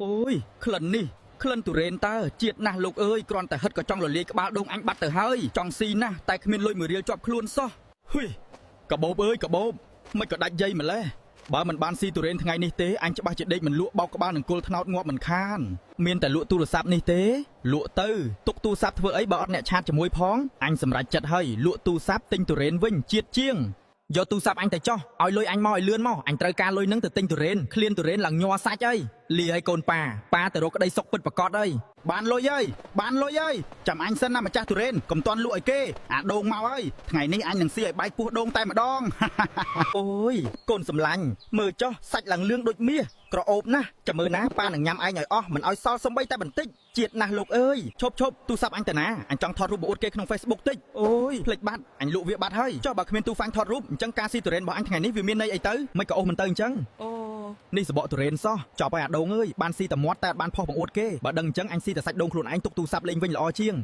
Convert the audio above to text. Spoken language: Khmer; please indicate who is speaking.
Speaker 1: អូយក្លិននេះក្លិនទុរេនតើជាតិណាស់លោកអើយគ្រាន់តែហិតក៏ចង់រលាយក្បាលដូងអញបាត់ទៅហើយចង់ស៊ីណាស់តែគ្មានលុយមួយរៀលជាប់ខ្លួនសោះហ៊ុយកាបូបអើយកាបូបមិនក៏ដាច់យាយម្លេះបើមិនបានស៊ីទុរេនថ្ងៃនេះទេអញច្បាស់ជាដេកមិនលក់បោកក្បាលនឹងគល់ថ្នោតងាប់មិនខានមានតែលក់ទូរស័ព្ទនេះទេលក់ទៅទុកទូរស័ព្ទធ្វើអីបើអត់អ្នក chat ជាមួយផងអញសម្រេចចិត្តហើយលក់ទូរស័ព្ទទិញទុរេនវិញជាតិជាង យកទូរស័ព្ទអញទៅចោះឲ្យលុយអញមកឲ្យលឿនមកអញត្រូវការលុយនឹងទៅទិញទុរេនឃ្លានទុរេនឡើងញ័រសាច់អីលីឲ្យកូនប៉ាប៉ាទៅរកក្តីសុខពិតប្រកបអីបានលុយហើយបានលុយហើយចាំអញសិនណាម្ចាស់ទុរេនកុំតន់លក់ឲ្យគេអាដូងមកហើយថ្ងៃនេះអញនឹងស៊ីឲ្យបែកពោះដូងតែម្ដង អូយកូនសំឡាញ់មើលចុះសាច់ឡើងលឿងដូចមាសក្រអូបណាស់ចាំមើលណាប៉ានឹងញ៉ាំឯងឲ្យអស់មិនឲ្យសល់សំបីតែបន្តិចជាតិណាស់លោកអើយឈប់ឈប់ទូរស័ព្ទអញតាណាអញចង់ថតរូបបង្អួតគេក្នុង Facebook តិចអូយភ្លេចបាត់អញលក់វាបាត់ហើយចុះបើគ្មានទូហ្វាញ់ថតរូបអញ្ចឹងការស៊ីទុរេនរបស់អញថ្ងៃនេះវាមានន័យអីទៅមិនក៏អូសមិនទៅអញ្ចឹង
Speaker 2: អូ
Speaker 1: នេះសបកទុរេនសោះចប់ហើយអាដូងអើយបានស៊ីតែមាត់តែអត់បានផុសបង្អួតគេបើដឹងអញ្ចឹងអញស៊ីតែសាច់ដូងខ្លួនឯងទុកទូរស័ព្ទលេងវិញល្អជាង។